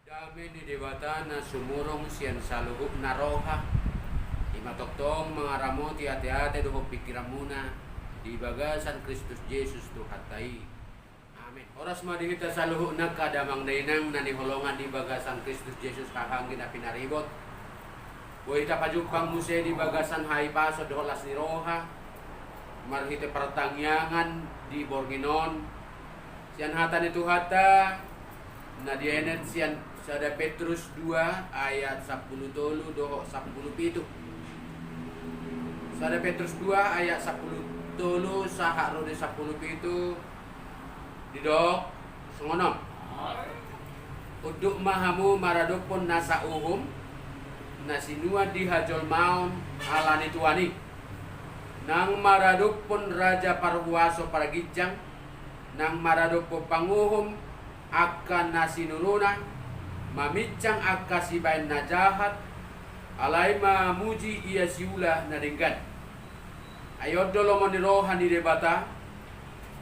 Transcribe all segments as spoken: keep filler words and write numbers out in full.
Dame ni Debata na sumurung sian saluhutna roha, i ma tongtong mangaramoti ateate dohot pingkiranmuna di bagasan Kristus Jesus Tuhanta i. Amen. Horas ma di hita saluhutna angka damang dainang na hinaholongan di bagasan Kristus Jesus, haha anggi na pinaribot. Boi hita pajumpang muse di bagasan hahipason dohot las ni roha marhite partangiangan di borngin on, sian hata ni Tuhanta na dienet sian sada Petrus dua ayat sampulu tolu dohot sampulu pitu. Sada Petrus dua ayat sampulu tolu sahat ro di sampulu pitu. Didok songon on: Unduk ma hamu maradophon nasa uhum na sinuan di hajolmaon ala ni Tuhan i, nang maradophon raja parhuaso parginjang, nang maradophon panguhum angka na sinuruna, maminsang angka sibahen na jahat, alai mamuji ia siula na denggan. Ai on do lomo ni roha ni Debata,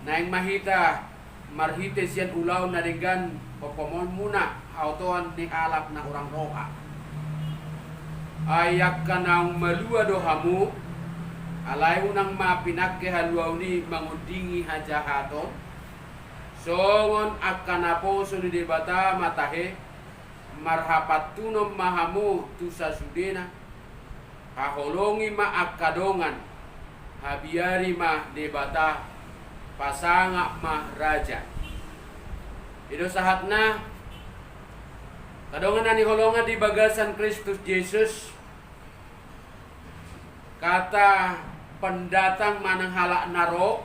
naeng ma hita marhite sian ulaon na denggan homhomonmuna haotoan ni halak na hurang roha. Ai angka naung malua do hamu, alai unang ma pinangke haluaon i mangondingi hajahaton, songon angka naposo ni Debata ma tahe, marhapantunon ma hamu tu sasudena, haholongi ma angka dongan, habiari ma Debata, pasangap ma raja. I do sahatna, angka dongan na hinaholongan di bagasan Kristus Jesus, kata pendatang manang halak na ro,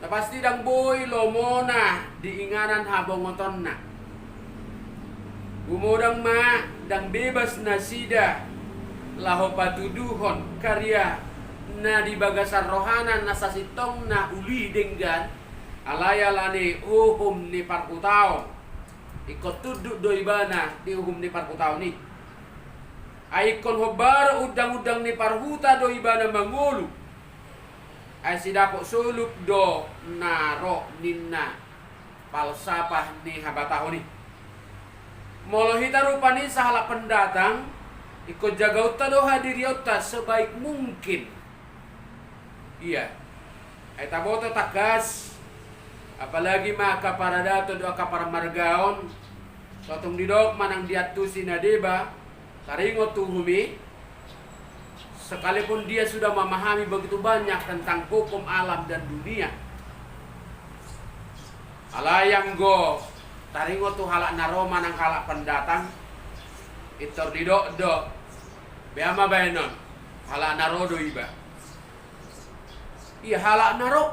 na pasti ndang boi lomona di inganan habongotonna. Gumodang ma ndang bebas nasida laho patuduhon karya na di bagasan rohana na sasintongna uli denggan, alai ala ni uhum ni parhutaon. Ingkon tunduk do ibana di uhum ni parhutaon i. Ai ingkon hombar undang-undang ni parhuta do ibana mangolu. Ai sidapot solup do na ro ninna palsapah ni habatahon i. Molo hita rupani sahalak pendatang, ingkon jagaonta do hadirionta sebaik mungkin. Ia. Ai taboto tangkas, apalagi ma angka paradaton dohot angka parmargaon, so tung didok manang diantusi na deba taringot tu uhum i, sekalipun dia sudah memahami begitu banyak tentang hukum alam dan dunia. Alai anggo taringot tu halak na ro manang halak pendatang, pintor didok do, bea ma baenon, halak na ro do iba. Ia halak na ro.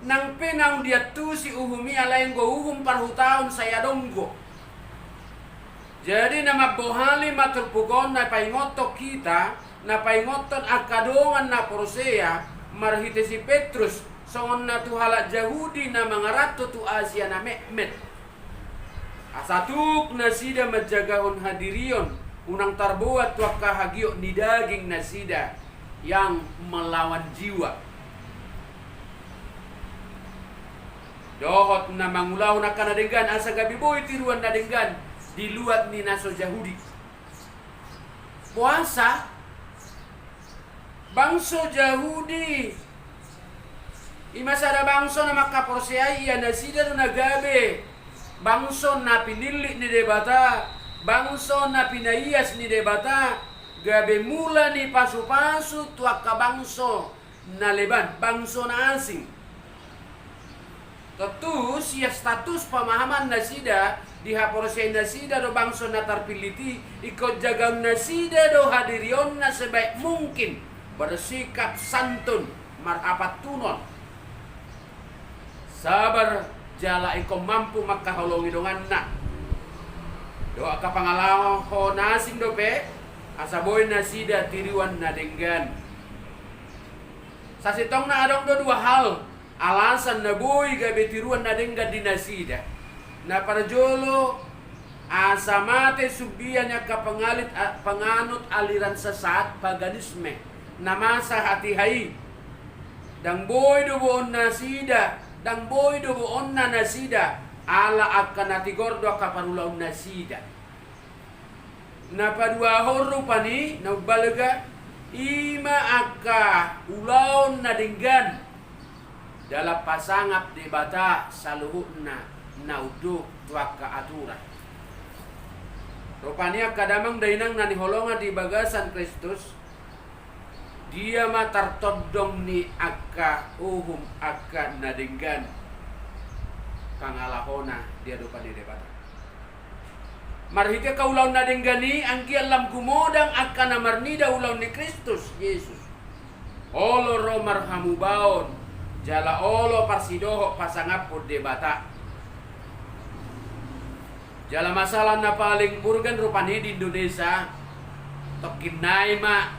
Nang pe naung diantusi uhum i, alai anggo uhum parhutaon sai adong do. Jadi na mambohali ma turpuk on na paingothon hita, na paingothon angka dongan na porsea marhite si Petrus, songon na tu halak Jahudi na mangaranto tu Asia na metmet. Asa tuk nasida manjagahon hadirion, unang tarboan tu angka hagiot ni daging nasida yang melawan jiwa. Dohot na mangulahon angka na denggan asa gabe boi tiruan na denggan di luat ni na so Jahudi. Boasa? Bangso Jahudi i ma sada bangso na mangkaporseai, ia nasida do na gabe bangso na pinillit ni Debata, bangso na pinaias ni Debata, gabe mula ni pasupasu tu angka bangso na leban, bangso na asing. Tontu sian status pamahaman nasida, dihaporseai nasida do bangso na tarpillit i, ingkon jagaon nasida do hadirionna sebaik mungkin, bersikap santun, marhapantunon, sabar, jala ingkon mampu mangkaholongi donganna dohot angka pangalaho na asing dope, asa boi nasida tiruan na denggan. Sasintongna adong do dua hal alasan na boi gabe tiruan na denggan di nasida. Na parjolo, asa mate sumbian ni angka pengalit, a, penganut aliran sesat, paganisme, na masa hatiha i. Ndang boi do boon nasida, ndang boi do boonna nasida Ala angka na tigor do angka parulaonnasida. Na paduahon rupani na umbalga, i ma angka ulaon na denggan dalam pasangap Debata saluhutna na unduk tu angka aturan. Rupani angka damang dainang na hinaholongan di bagasan Kristus, dia ma tartondong ni angka uhum angka na denggan pangalahona di adopan ni Debata. Marhite angka ulaon na denggan i, anggiat lam gumodang angka na marnida ulaon ni Kristus Jesus. Olo ro marhamubaon, jala olo parsidohot pasangaphon Debata. Jala masalah na paling urgen rupani di Indonesia, tongkin nai ma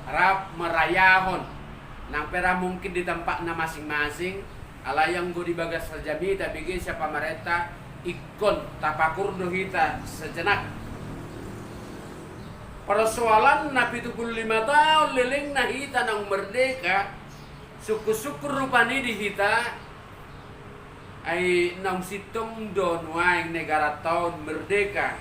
rap merayahon, nang pe ra mungkin di tempatna masing-masing, alai anggo di bagas jamita, bege sian pamarenta, ingkon tapakur do hita sejenak. Persoalanna pitu pulu lima taon lelengna hita naung merdeka, sungkun-sungkun rupani di hita, ai naung sintong do nuaeng negaranta on merdeka.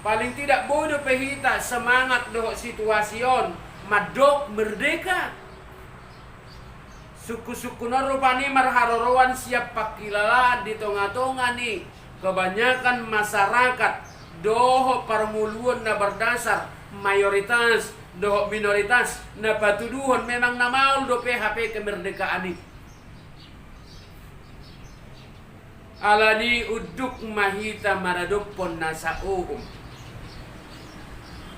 Paling tidak boi dope hita semangat dohot situasi on mandok merdeka. Sungkun-sungkun on rupani marharoroan sian pangkilalaan di tonga-tonga ni kebanyakan masyarakat dohot parngoluon na berdasar mayoritas dohot minoritas, na patuduhon memang na maol dope hape kemerdekaan i. Alani unduk ma hita maradophon nasa uhum.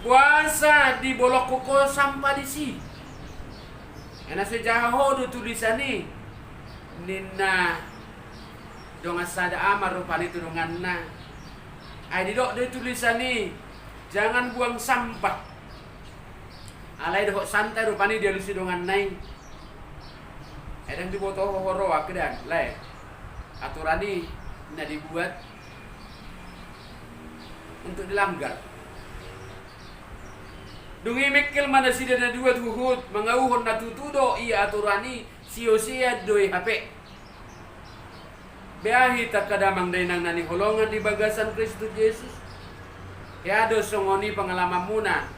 Boasa dibolongkon ho sampah disi? Ai na so dijaha ho do tulisan i, ninna dongan sada ama rupani tu donganna. Ai didok do i tulisan i, jangan buang sampah. Alai dohot santai rupani dialusi donganna i. Ai ndang diboto ho roa, kedan, lae. Aturan i na dibuat untuk dilanggar. Dung i mengkel ma nasida na dua huhut, mangauhon na tutu do i aturan i, siosean do i hape. Bea hita angka damang dainang na hinaholongan di bagasan Kristus Jesus. Hea do songon i pengalamanmuna.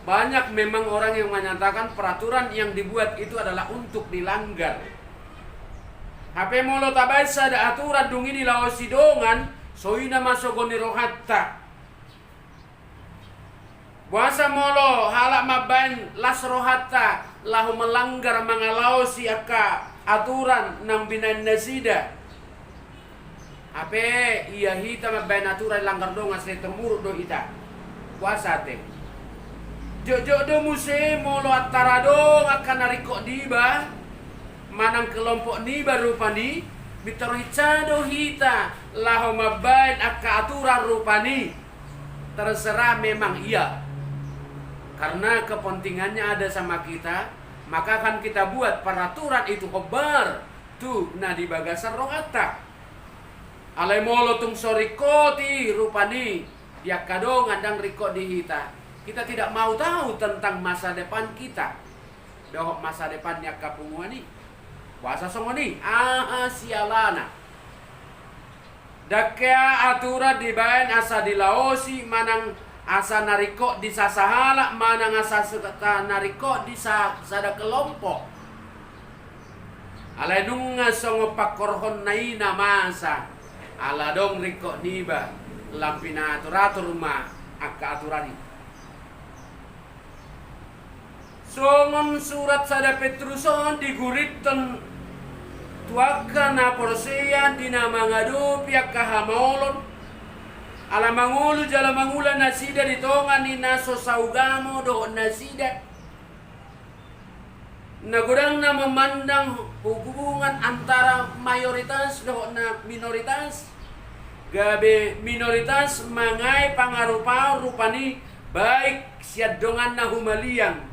Banyak memang orang yang menyatakan peraturan yang dibuat itu adalah untuk dilanggar. Hape molo tabaen sada aturan dung i dilaosi dongan, songon i ma sogo ni rohanta. Boasa molo halak mambaen las rohanta laho melanggar mangalaosi angka aturan naung binaen nasida. Hape ia hita mambaen aturan dilanggar dongan sai termuruk do hita. Boasa ate? Jotjot do muse molo antara adong angka na ringkot niba manang kelompok niba rupani, pintor hinsa do hita laho mambaen angka aturan rupani. Terserah memang ia. Karena kepentingannya ada sama kita, maka akan kita buat peraturan itu hombar tu na di bagasan rohanta. Alai molo tung so ringkot i rupani di angka dongan, ndang ringkot di hita, kita tidak mau tahu tentang masa depan kita dohot masa depan ni angka punguan i. Boasa songon i? Aha sialana? Ndang hea aturan dibaen asa dilaosi manang asa na ringkot di sasahalak manang asa sa-, na ringkot di sa-, sada kelompok. Alai nunga songon pangkorhonna i na masa, ala adong ringkot niba, lam pinaatur-atur ma angka aturan i. Songon surat sada Petrus on digurithon tu angka na porsea di na mangadopi angka hamaolon, ala mangolu jala mangula nasida di tonga ni na so saugamo dohot nasida. Na godang na memandang hubungan antara mayoritas dohot na minoritas, gabe minoritas mangae pangarupaon rupani baik sian donganna humaliang,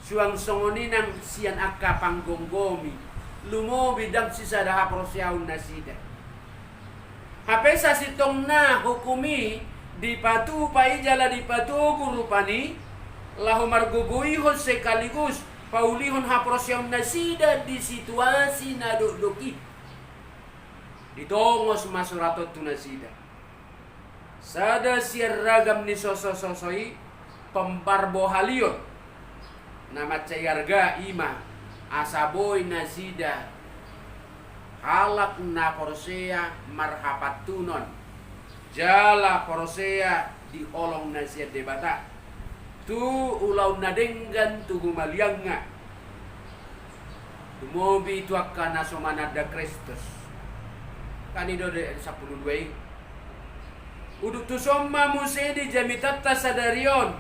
suang songon i nang sian angka panggomgomi, lumobi ndang sisada haporseaon nasida. Hape sasintongna hukum i dipatupa i jala dipatogu rupani, laho margogoihon sekaligus paulihon haporseaon nasida di situasi na dokdok i. Ditongos ma surat on tu nasida. Sada sian ragam ni sosososo i pembarbohalion na mansai arga i ma asa boi nasida halak na porsea marhapantunon jala porsea di holong na sian Debata tu ulaon na denggan tu humaliangna. Lumobi tu angka na so mananda Kristus. Kan i do di sampulu dua i. Udut tuson ma muse di jamitanta sadari on,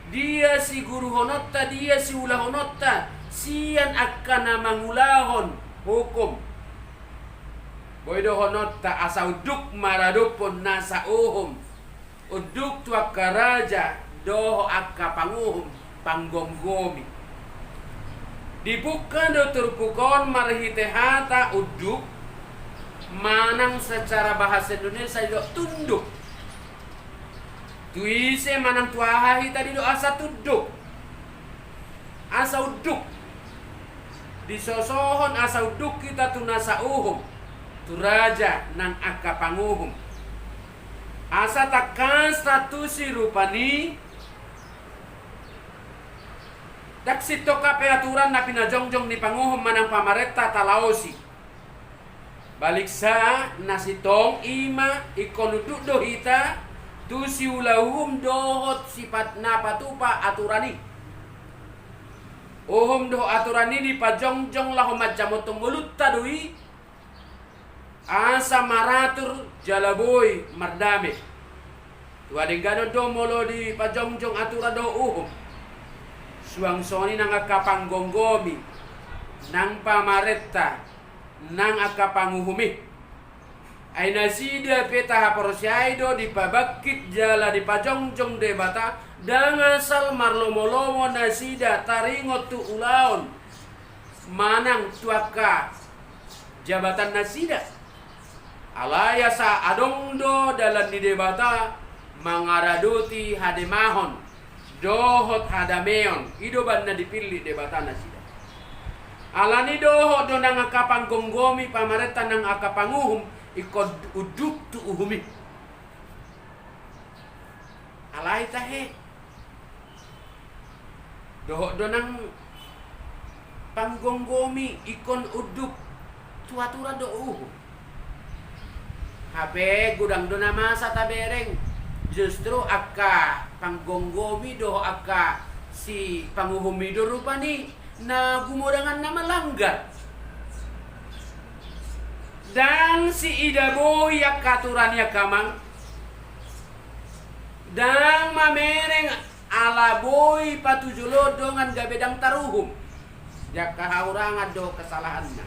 dia siguruhononta, dia siulahononta sian angka na mangulahon hukum. Boi dohononta asa unduk maradophon nasa uhum, unduk tu angka raja dohot angka panguhum panggomgomi. Dipungka do turpuk on marhite hata unduk, manang secara bahasa Indonesia didok tunduk. Tu ise manang tu aha hita didok asa tunduk, asa unduk? Disosohon asa unduk hita tu nasa uhum, tu raja nang angka panguhum. Asa tangkas tatusi rupani, ndang sintong hape aturan na pinajongjong ni panguhum manang pamarenta talaosi. Baliksa na sintong i ma ingkon unduk do hita tu siula uhum dohot sipat na patupa aturan i. Uhum dohot aturan i dipajongjong laho manjamothon ngolunta do i, asa maratur jala boi mardame. Tu hadengganon do molo dipajongjong aturan dohot uhum, suang songon i nang angka panggomgomi, nang pamarenta, nang angka panguhum i. Ai nasida pe tahaporseai do dipabangkit jala dipajongjong Debata, ndang asal marlomolomo nasida taringot tu ulaon manang tu angka jabatan nasida. Alai asa adong do dalan ni Debata mangaradoti hademahon dohot hadameon, i do umbahen na dipillit Debata nasida. Alani dohot do nang angka panggomgomi, pamarenta nang angka panguhum ingkon unduk tu uhum i. Alai tahe, dohot do nang panggomgomi ingkon unduk tu aturan dohot uhum. Hape godang do na masa tabereng, justru angka panggomgomi dohot angka sipanguhum i do rupani na gumodangan na malanggar. Ndang siida boi angka aturan i angka amang. Ndang mamereng ala boi patujolo dongan gabe ndang taruhum. Di angka hahurangan dohot kesalahanna.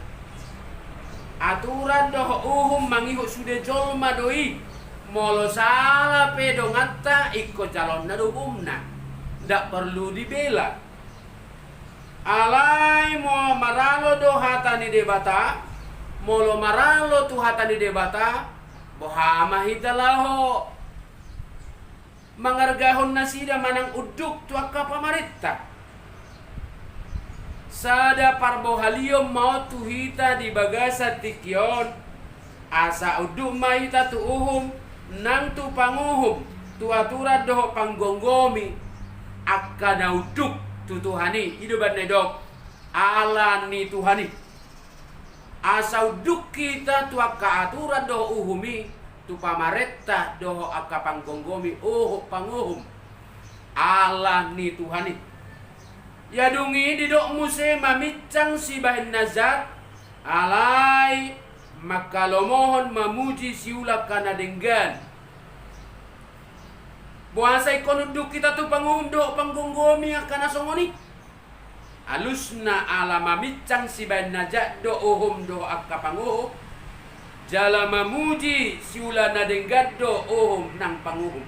Aturan dohot uhum mangihut sude jolma do i. Molo sala pe donganta ingkon jaloonna do uhumna. Ndang porlu dibela. Alai molo maralo do hata ni Debata, molo maralo tu hata ni Debata, boha ma hita laho mangargahon nasida manang unduk tu angka pamarenta? Sada parbohalion ma on tu hita di bagasan tingki on. Asa unduk ma hita tu uhum, nang tu panguhum, tu aturan dohot panggomgomi, angka na unduk tu Tuhan i, i do umbahen na didok ala ni Tuhan i. Asa unduk hita tu angka aturan dohot uhum i, tu pamarenta dohot angka panggomgomi dohot panguhum, ala ni Tuhan i. Ia dung i didok muse maminsang sibahen na jat, alai manghalomohon mamuji siula angka na denggan. Boasa ingkon unduk hita tu panguhum dohot panggomgomi angka na songon i? Alusna ala maminsang sibahen na jat do uhum dohot angka panguhum, jala mamuji siula na denggan do uhum nang panguhum.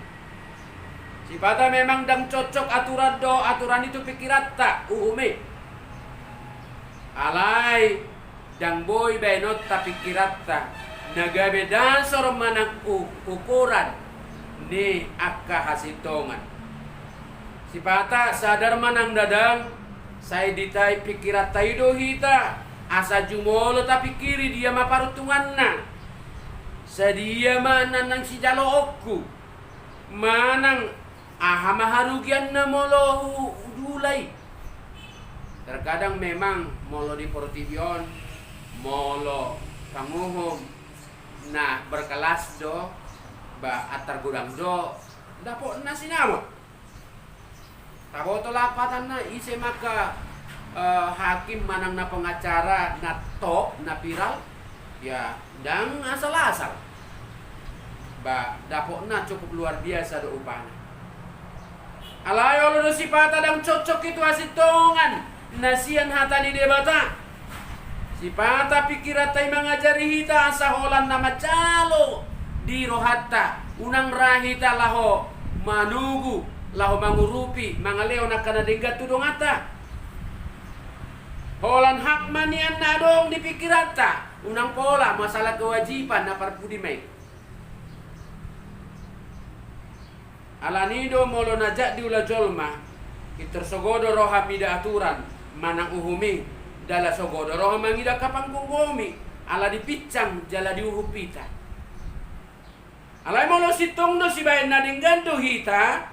Sipata memang ndang cocok aturan dohot aturan i tu pingkiranta, uhum i. Alai ndang boi baenonta pingkiranta na gabe dasor manang u-, ukuran ni angka hasintongan. Sipata sadar manang ndang, sai ditait pingkiranta i do hita, asa jumolo tapingkiri dia ma paruntunganna. Sadia ma na naeng sijaloonku? Manang aha ma harugianna molo hu-, huula i? Terkadang memang molo di portibi on, molo panguhum na berkelas do, ba antar godang do dapotna sinamot. Taboto lapatanna, ise ma angka, eh, hakim manang na pengacara na top, na viral? Ya, ndang asal-asal. Ba, dapotna cukup luar biasa do rupana. Alai olo do sipata ndang cocok i tu hasintongan na sian hata ni Debata. Sipata pingkiranta i mangajari hita asa holan na manjalo di rohanta, unang ra hita laho manogu, laho mangurupi, mangalehon angka na denggan tu donganta. Holan hak ma nian na adong di pingkiranta, unang pola masalah kewajiban na parpudi ma i. Alani do molo na jat diula jolma, pintor sogo do roha mida aturan manang uhum i, jala sogo do roha mangida angka panggomgomi, ala dipinsang jala diuhum hita. Alai molo sintong do sibaen na denggan do hita,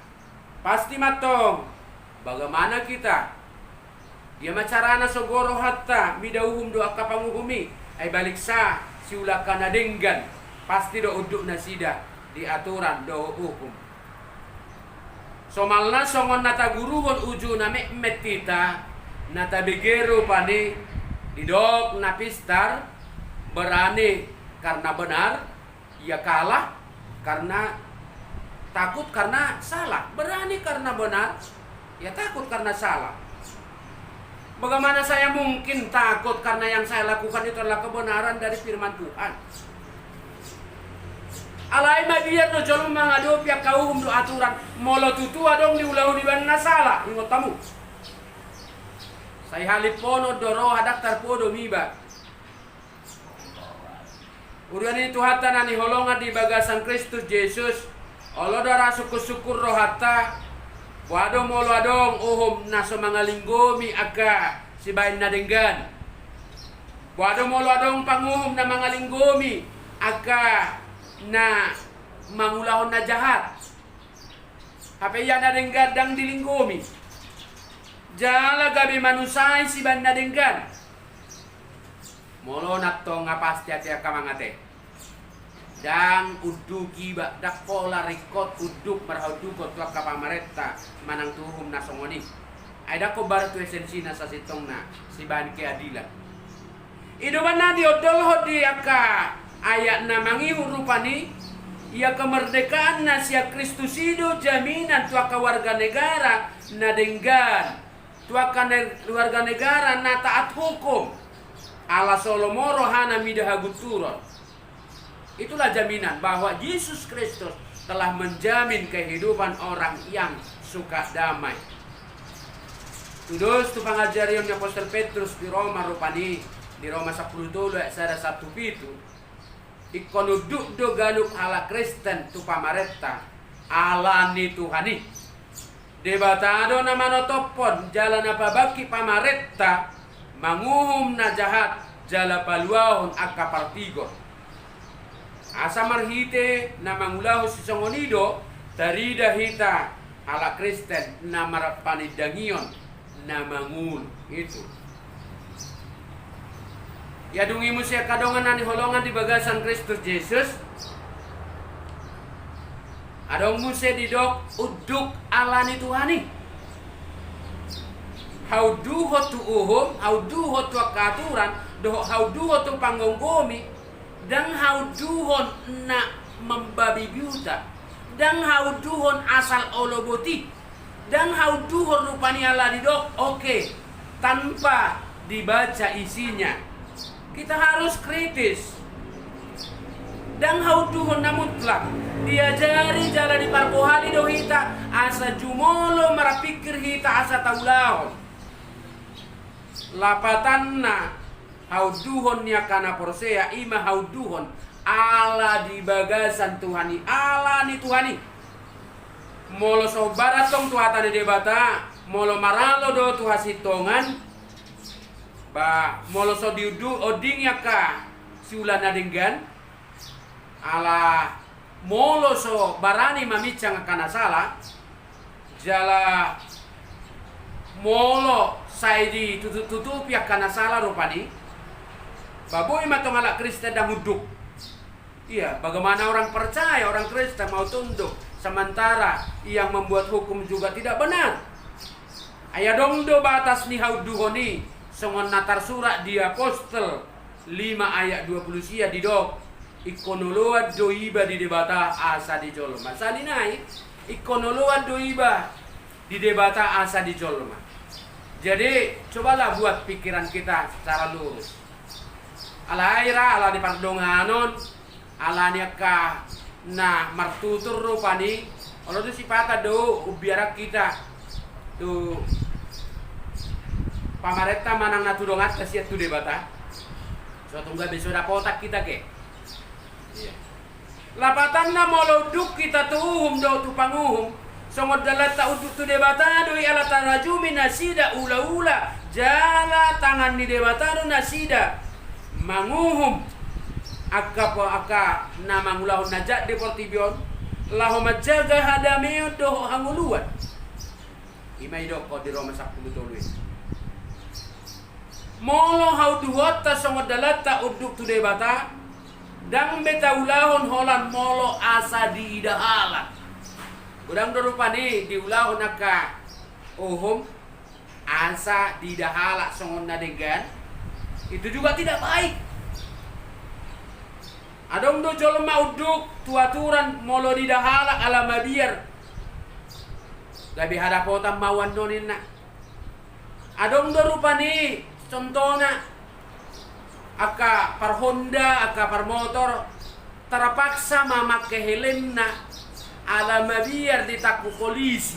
pasti mantong, bagaimana kita? Dia ma carana sogo rohanta mida uhum dohot angka panguhum i? Ai baliksa, siula angka na denggan, pasti do unduk nasida di aturan dohot uhum. Somalna songon na taguruhon uju na metmet hita, na tabege rupani, didok na pistar, berani karena benar, ya kalah karena, takut karena salah. Berani karena benar, ya takut karena salah. Bagaimana saya mungkin takut karena yang saya lakukan itu adalah kebenaran dari firman Tuhan? Alai mabiar do jolma mangadopi angka uhum dohot aturan, molo tutu adong diulahon ibana na sala, ingot hamu. Sai haliphonon do roha, ndang tarpodom iba. Huria ni Tuhanta na hinaholongan di bagasan Kristus Jesus, olo do ra sungkunsungkun rohanta, boha do molo adong uhum na so mangalinggomi angka sibaen na denggan? Boha do molo adong panguhum na mangalinggomi angka na mangulahon na jahat? Hape ia na denggan ndang dilinggomi, jala gabe manusai sibaen na denggan. Molo na tonga pasti ate angka amang ate, ndang unduk iba, ndang pola ringkot unduk marhaundukhon tu angka pamarenta manang tu uhum na songon i. Ai ndang hombar tu esensina sasintongna sibaen keadilan. I do umbahen na diondolhon di angka ayat na mangihut rupani, ia kemerdekaan na sian Kristus i do jaminan tu angka warga negara na denggan, tu angka ne-, warga negara na taat hukum, ala so lomo rohana mida hagunturon. Itulah jaminan bahwa Yesus Kristus telah menjamin kehidupan orang yang suka damai. Tudos tu pangajarion ni Apostel Petrus di Roma rupani, di Roma sampulu tolu ayat sada sahat tu pitu, ingkon unduk do ganup halak Kristen tu pamarenta ala ni Tuhan i. Debata do na manotophon jala na pabangkit pamarenta, manguhum na jahat jala paluahon angka partigor. Asa marhite na mangulahon sisongon i do tarida hita halak Kristen na marpanindangion na mangolu. Itu. Ia dung i muse angka dongan na hinaholongan di bagasan Kristus Jesus, adong muse didok unduk ala ni Tuhan i. Haunduhon tu uhum, haunduhon tu angka aturan, dohot haunduhon tu panggomgomi, ndang haunduhon na mambabi buta, ndang haunduhon asal olo boti, ndang haunduhon rupani ala didok, oke, tanpa dibaca isinya. Kita harus kritis. Ndang haunduhon na mutlak, diajari jala diparbohali do hita, asa jumolo marpingkir hita asa taulahon. Lapatanna, haunduhon ni angka na porsea, i ma haunduhon ala di bagasan Tuhan i, ala ni Tuhan i. Molo so hombar antong tu hata ni Debata, molo maralo do tu hasintongan, ba molo so diundu-, ondingi angka siula na denggan, Ala molo so barani maminsang angka na sala, jala molo sai ditutup-tutupi angka na sala rupani, ba boi ma tong halak Kristen ndang unduk. Iya, bagaimana orang percaya, orang Kristen mau tunduk, sementara yang membuat hukum juga tidak benar? Ai adong do batas ni haunduhon i, songon na tarsurat di Apostel lima ayat dua puluh sia didok, ingkon oloan do iba di Debata asa di jolma. Sahali nai, ingkon oloan do iba di Debata asa di jolma. Jadi, cobalah buat pikiran kita secara lurus. Alai ra, ala ni pardonganon, ala ni angka na martutur rupani, olo do sipata do umbiaran hita tu pamarenta manang na tu donganta sian tu Debata. So tung gabe so dapotan hita ke. Iya. Lapatanna molo unduk hita tu uhum dohot tu panguhum, songon dalanta unduk tu Debata do i, ala tarajumi nasida ulaula jala tangan ni Debata do nasida manguhum angka po-, angka na mangulahon na jat di portibi on, laho manjaga hadameon dohot hangoluan. I ma idokkon di Roma sampulu tolu i. Molo haunduhonta songon dalanta unduk tu Debata, ndang be taulahon holan molo asa diida halak. Godang do rupani diulahon angka uhum asa diida halak songon na denggan, itu juga tidak baik. Adong do jolma unduk tu aturan molo diida halak ala mabiar, gabe hadapotan ma hu annon ninna. Adong do rupani contohna, angka parhonda, angka parmotor, terpaksa mamake helemna ala mabiar ditangkup polisi,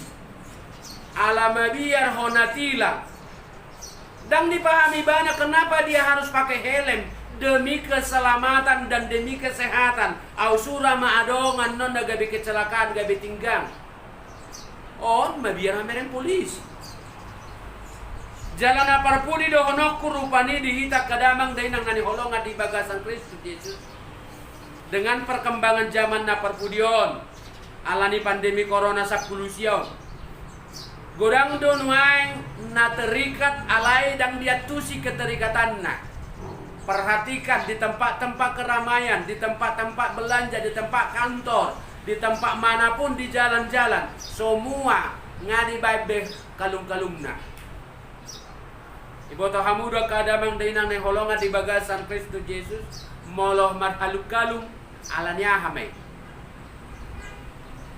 ala mabiar hona tilang. Ndang dipahami ibana kenapa dia harus pakai helm, demi keselamatan dan demi kesehatan. Au sura ma adong annon na gabe kecelakaan, gabe tinggang. On mabiar hamereng polisi. Jala na parpudi dohononku rupani di hita angka damang dainang na hinaholongan di bagasan Kristus Jesus, dengan perkembangan zaman na parpudi on, ala ni pandemi corona sampulu sia on, godang do nuaeng na terikat alai ndang diantusi keterikatanna. Perhatikan, di tempat-tempat keramaian, di tempat-tempat belanja, di tempat kantor, di tempat manapun, di jalan-jalan, semua nga dibaen be kalung-kalungna. Iboto hamu do angka damang dainang na hinaholongan di bagasan Kristus Jesus, molo marhalung-kalung ala ni aha ma i?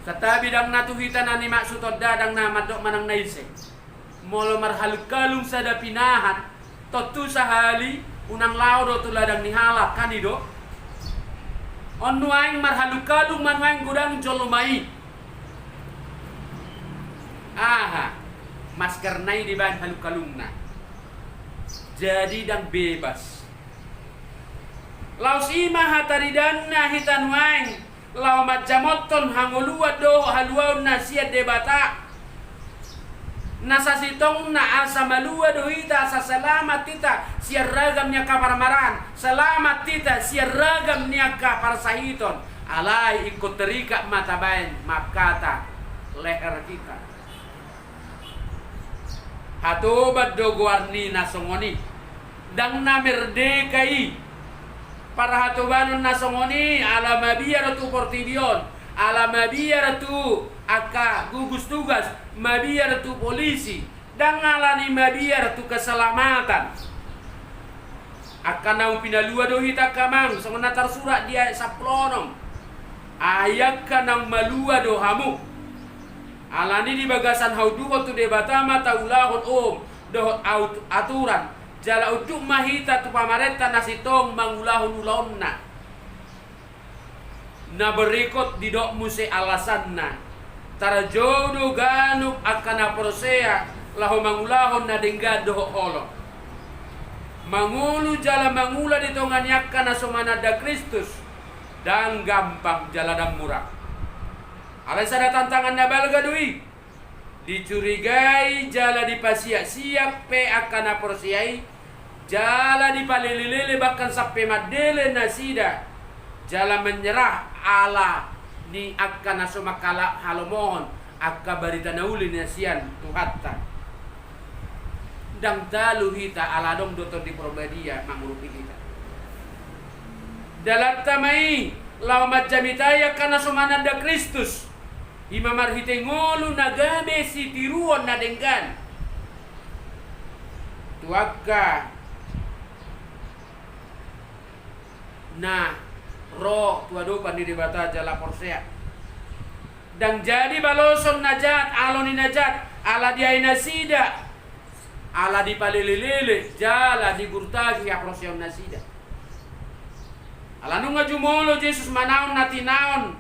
Santabi ndang na tu hita na nimaksud on da, ndang na mandok manang na ise. Molo marhalung-kalung sada pinahan, tontu sahali unang laho do tu ladang ni halak, kan i do? On nuaeng marhalung-kalung ma nuaeng godang jolma i. Aha? Maskerna i dibaen halung-kalungna. Jadi ndang bebas. Laos i ma hataridanna hita nuaeng laho manjamothon hangoluan dohot haluaon na sian Debata. Na sasintongna asa malua do hita, asa selamat hita sian ragam ni angka parmaraan, selamat hita sian ragam ni angka parsahiton. Alai ingkon terikat ma tabaen mangkata leher hita. Hatoban do goar ni na songon i. Ndang na merdeka i. Parhatobanon na songon i ala mabiar tu portibi on, ala mabiar tu angka gugus tugas, mabiar tu polisi, ndang ala ni mabiar tu keselamatan. Angka naung pinalua do hita angka amang, songon na tarsurat di ayat sampulu onom. Ai angka naung malua do hamu. Alani di bagasan haunduhon tu Debata ma taulahon uhum dohot aut-, aturan, jala unduk ma hita tu pamarenta na sintong mangulahon ulaonna. Na berikut didok muse alasanna. Tarjou do ganup angka na porsea laho mangulahon na denggan dohot holong. Mangolu jala mangula di tonga ni angka na so mananda Kristus, ndang gampang jala ndang mura. Alai sada tantangan na balga do i. Dicurigai jala dipasiak-siak pe angka na porsea i, jala dipalele-lele bahkan sampe mandele nasida. jala menyerah ala ni angka na so mangkala-, halomohon angka barita na uli na sian Tuhanta. Ndang talu hita ala adong do Tondi Parbadia mangurupi hita. Dalanta ma i laho manjamitai angka na so mananda Kristus, i ma marhite ngolu na gabe sitiruon na denggan tu angka na ro tu adopan ni Debata jala porsea. Ndang jadi baloson na jat alo ni na jat, ala diae nasida, ala dipalelelele jala digurtagi haporseaon nasida. Ala nunga jumolo Jesus manaon na tinaon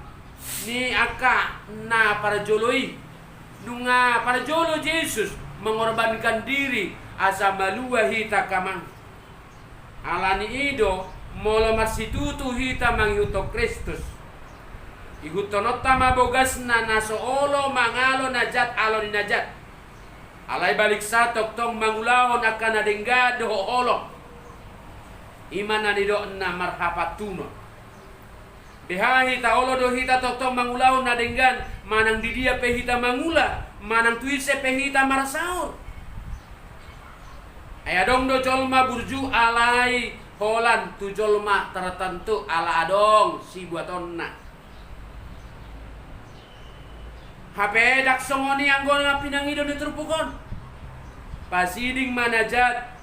ni angka na parjolo i. Nunga parjolo Jesus mengorbankan diri asa malua hita, amang. Ala ni i do, molo marsitutu hita mangihuthon Kristus, ihuthononta ma bogasna na so olo mangalo na jat alo ni na jat. Alai balik sa tongtong mangulahon angka na denggan dohot holong. I ma na nidokna marhapantunon. Beha hita, olo do hita tongtong mangulahon na denggan, manang di dia pe hita mangula, manang tu ise pe hita marsaor. Ai adong do jolma burju alai holan tu jolma tertentu ala adong sibuatonna. Hape ndang songon i anggo na pinangido ni turpuk on. Pasiding ma na jat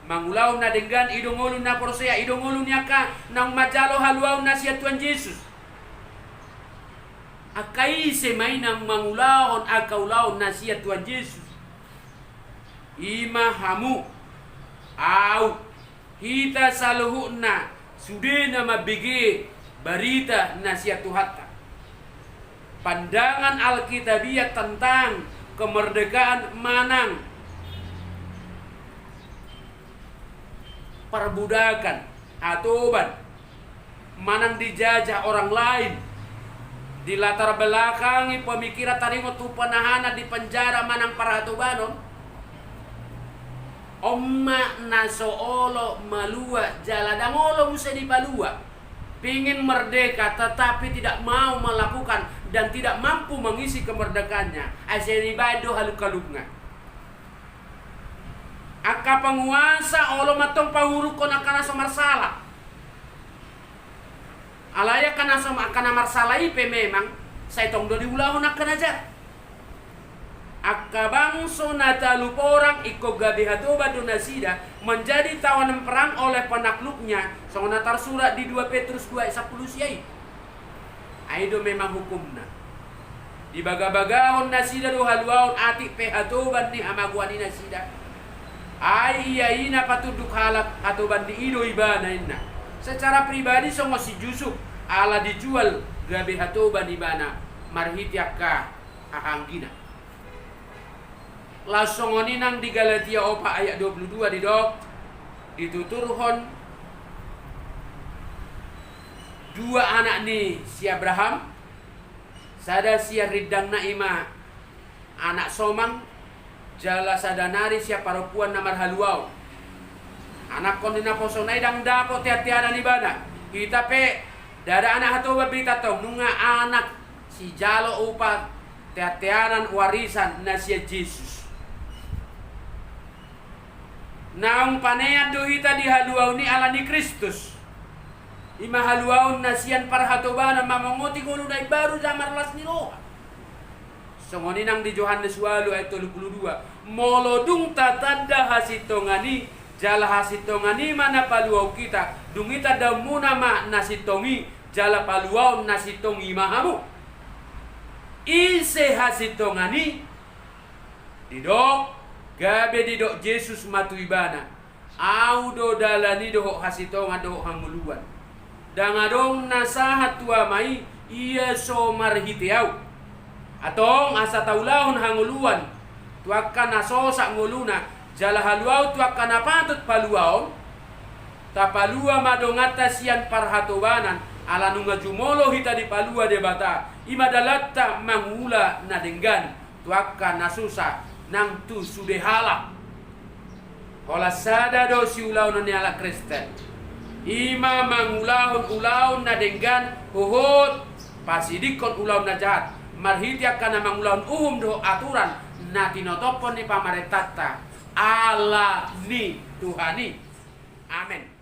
mangulahon na denggan i do ngolu na porsea, i do ngolu ni angka naung manjalo haluaon na sian Tuhan Jesus. Angka ise ma i naung mangulahon angka ulaon na sian Tuhan Jesus? I ma hamu, au, hita saluhutna sude na mambege barita na sian Tuhanta. Pandangan Alkitabiah tentang kemerdekaan manang perbudakan, hatoban, manang dijajah orang lain, dilatar belakangi pemikiran taringot tu penahanan di penjara manang parhatobanon. On ma na so olo malua jala ndang olo muse dipalua. Pingin merdeka tetapi tidak mau melakukan dan tidak mampu mengisi kemerdekaannya. Ai sai dibaen do halunghalungna. Angka penguasa olo mantong pahurukkon angka na so marsala. Alai angka na so, angka na marsala i pe memang sai tong do diulahon angka na jat. Angka bangso na talu porang ingkon gabe hatoban do nasida, menjadi tawanan perang oleh penakluknya, songon na tarsurat di dua Petrus dua ayat sampulu sia i. Ai do memang hukumna. Dibagabagahon nasida do haluaon atik pe hatoban ni hamagoan i nasida. Ai ia i na patunduk halak hatoban ni i do ibana inna. Secara pribadi songon si Jusup, ala dijual gabe hatoban ibana marhite angka hahaanggina. Laos songon i nang di Galatia opat ayat dua pulu dua didok, dituturhon dua anak ni si Abraham, sada sian rindangna i ma anak somang, jala sada nari sian parompuan na marhaluaon. Anakkon ni naposona i ndang dapot teanteanan ibana. Hita pe ndada anak hatoban be hita tong, nunga anak sijalo upa teanteanan warisan na sian Jesus. Naung panean do hita di haluaon i ala ni Kristus. I ma haluaon na sian parhatobanan mamongoti ngolu na imbaru jala marlas ni roha. Songon i nang di Johannes ualu ayat tolu pulu dua. Molo dung tatanda hasintongan i, jala hasintongan i ma na paluaon hita, dung i tandaonmuna ma na sintong i, jala paluaon na sintong i ma hamu. Ise hasintongan i? Didok, gabe didok Jesus ma tu ibana, au do dalan i dohot hasintongan dohot hangoluan. Ndang adong na sahat tu Ama i, ia so marhite au. Antong asa taulahon hangoluan tu angka na sosak ngoluna, jala haluaon tu angka na patut paluaon, tapalua ma donganta sian parhatobanan, ala nunga jumolo hita dipalua Debata, i ma dalanta mangula na denggan tu angka na susa nang tu sude halak. Holan sada do siulaonon ni halak Kristen. I ma mangulahon ulaon na denggan, huhut pasidingkon ulaon na jahat, marhite angka na mangulahon uhum dohot aturan na tinotophon ni pamarentanta, ala ni Tuhan i. Amen.